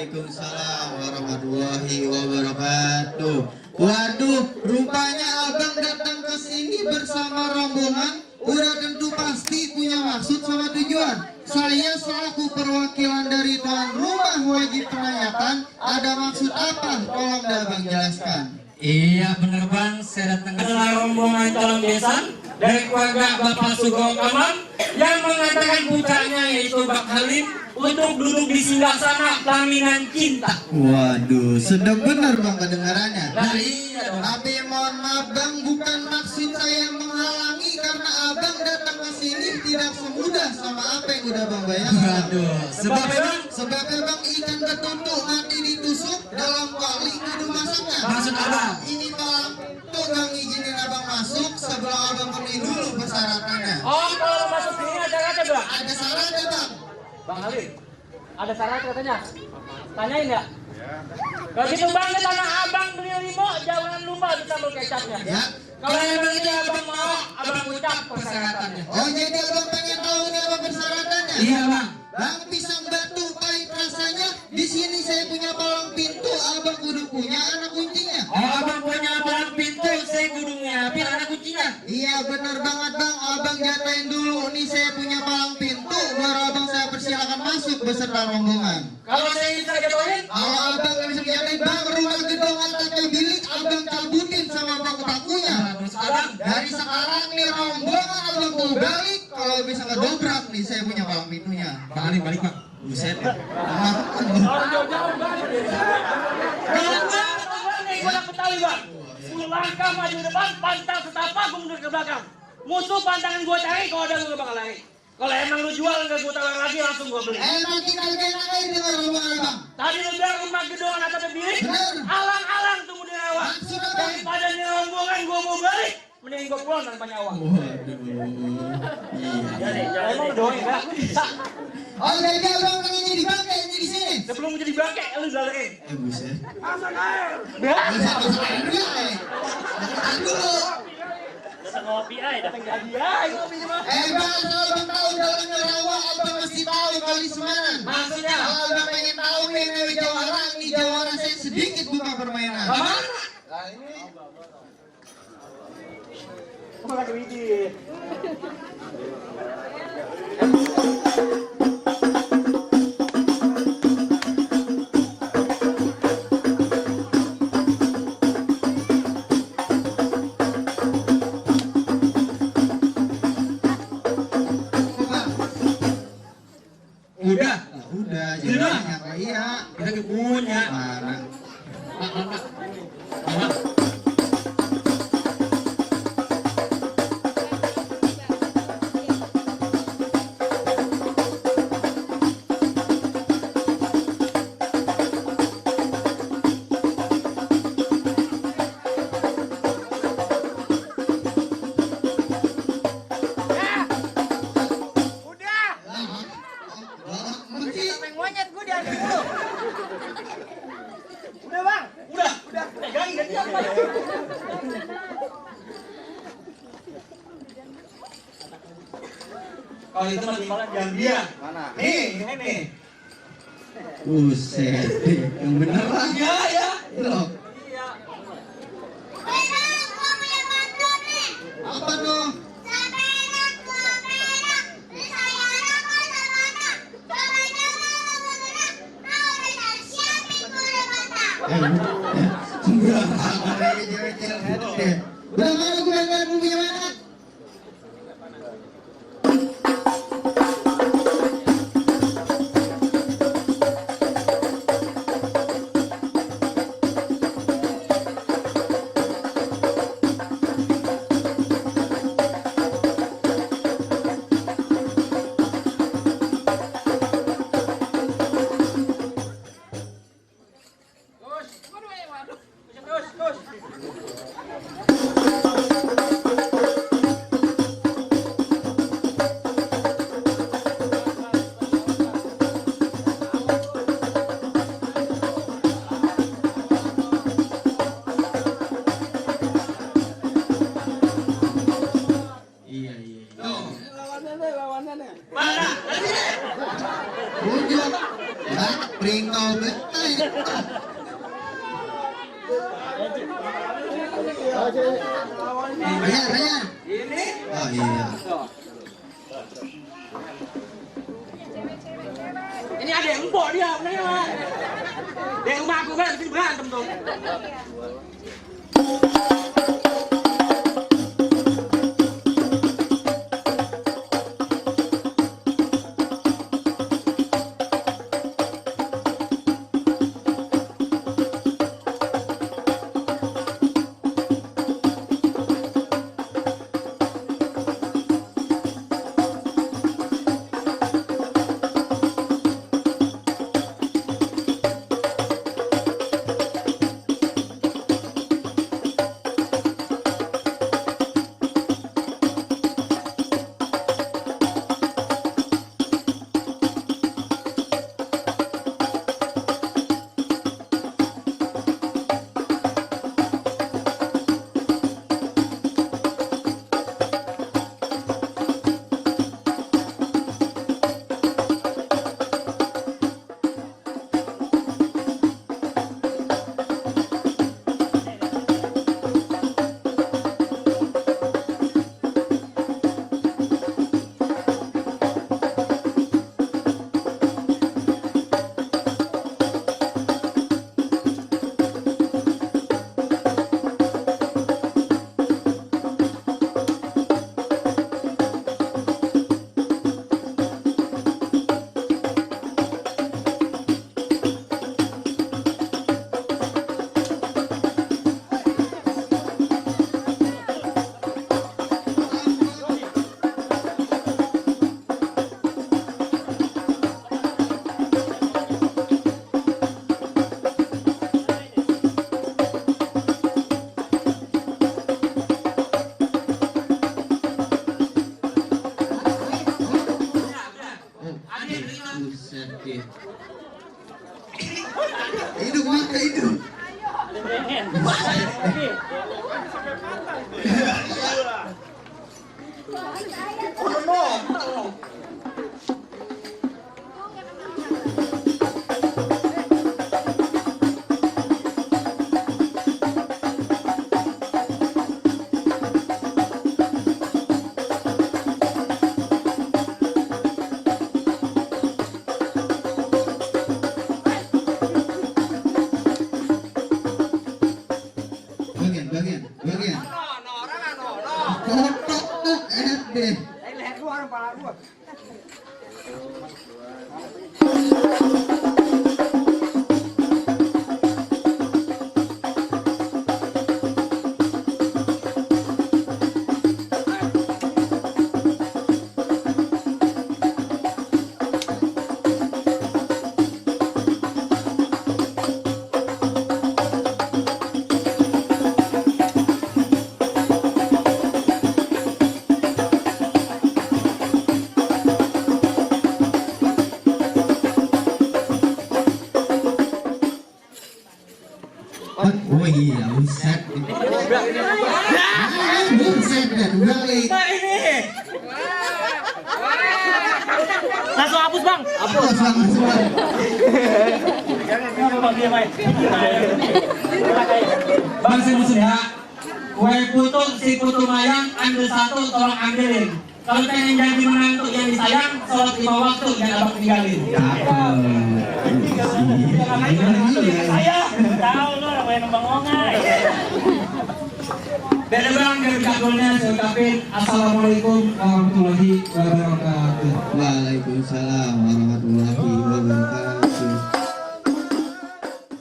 Waalaikumsalam warahmatullahi wabarakatuh. Waduh, rupanya abang datang ke sini bersama rombongan. Udah tentu pasti punya maksud sama tujuan. Saya selaku perwakilan dari tuan rumah wajib menanyakan, ada maksud apa? Tolong abang jelaskan. Iya bener bang, saya datang adalah rombongan calon besan dari keluarga Bapak Sugeng Kamang yang mengatakan putranya yaitu Bak Halim untuk duduk di singgasana pelaminan cinta. Waduh, sedang benar bang kedengarannya. Nah iya dong. Tapi mohon maaf bang, bukan maksud saya menghalangi, karena abang datang ke sini tidak semudah sama apa yang udah bang bayangkan. Waduh, sebabnya bang? Sebabnya bang, ikan ketutuk mati ditusuk dalam kuali kudu masaknya. Maksud apa? Ini malam tuh bang izinin abang masuk sebelum abang penuhi dulu persyaratannya. Oh kalau masuk sini ada apa bang? Ada syaratnya bang. Bang Halim, ada syarat katanya? Tanyain ya? Kalau gitu bang, tanah abang beli limo, jangan lupa ditambah kecapnya. Ya. Kalau emang ini abang mau, abang ucap persyaratannya. Oh jadi abang pengen tahu nih apa persyaratannya? Iya bang. Bang pisang batu pahit rasanya. Di sini saya punya palang pintu, abang kudu punya anak kuncinya. Oh abang punya palang pintu, saya kudu nyiapin anak kuncinya. Iya benar banget bang, abang jatain dulu nih saya punya palang pintu, baru abang saya persilakan masuk beserta rombongan. Kalau saya bisa jatuhin? Kalau abang nggak bisa jatain bang, rumah gedung atapnya bilik abang cabutin sama paku-pakunya. Terus abang? Dari sekarang nih rombongan abang mau balik, kalau bisa ngedobrak nih saya punya palang pintunya. Bang Halim balik bang. Buset ya. Jauh-jauh bang. Jalan bang, gue dapet tali bang. 10 langkah maju depan, pantang setapak, gue mundur ke belakang. Musuh pantangan gue cari, kalau ada gue gak bakal lari. Kalau emang lu jual, nggak gue tawar lagi, langsung gue beli. Emang kita lebih enak aja dengan rombongan abang. Tadi lu bilang rumah gedung atau bilik, Bener. alang-alang tunggu di rawa. Maksud apa? Daripada nih rombongan gue mau balik, mending gue pulang tanpa nyawa. Jadi, emang doang ya? Oh jadi abang pengen jadi bangke di sini. Sebelum jadi bangke, lu dalerin. Buset. Pasang air. Dulu. Datang ngopi aja, datang jadi aja ngopi mah. Bang, kalau abang tahu jalannya rawa, abang mesti tahu kali semanan. Maksudnya? Kalau abang pengen tahu nih dari Jawara, nih Jawara saya sedikit buka permainan. Mana? Nah ini. Oh lagi widih. Udah, jangan apa iya. Kita punya. Mana? Kalau itu mah gantian. Mana? Nih. Buset, yang bener lah. Iya ya. Loh, Iya. apa tuh? Udah mana gue dengar punya mana? Mana? Ujung. Pringkau betul. Raya. Ini. Oh iya. Ini ada yang empuk dia, bener mah. Di rumah aku kan mesti berantem tuh. Buset deh. Hidup maka hidup. Bagian. Kotok deh. Oh iya, buset. Buset dan balik. Nah ini. Langsung hapus bang. Hapus langsung. Bang saya musuh ya. Kue putu si putu mayang ambil satu tolong ambilin. Kalau pengen jadi menantu yang disayang, sholat 5 waktu jangan abang tinggalin. Saya tahu lu namanya nembang ongai. Dan bang dari kakulnya saya ucapin assalamualaikum warahmatullahi wabarakatuh. Waalaikumsalam warahmatullahi wabarakatuh.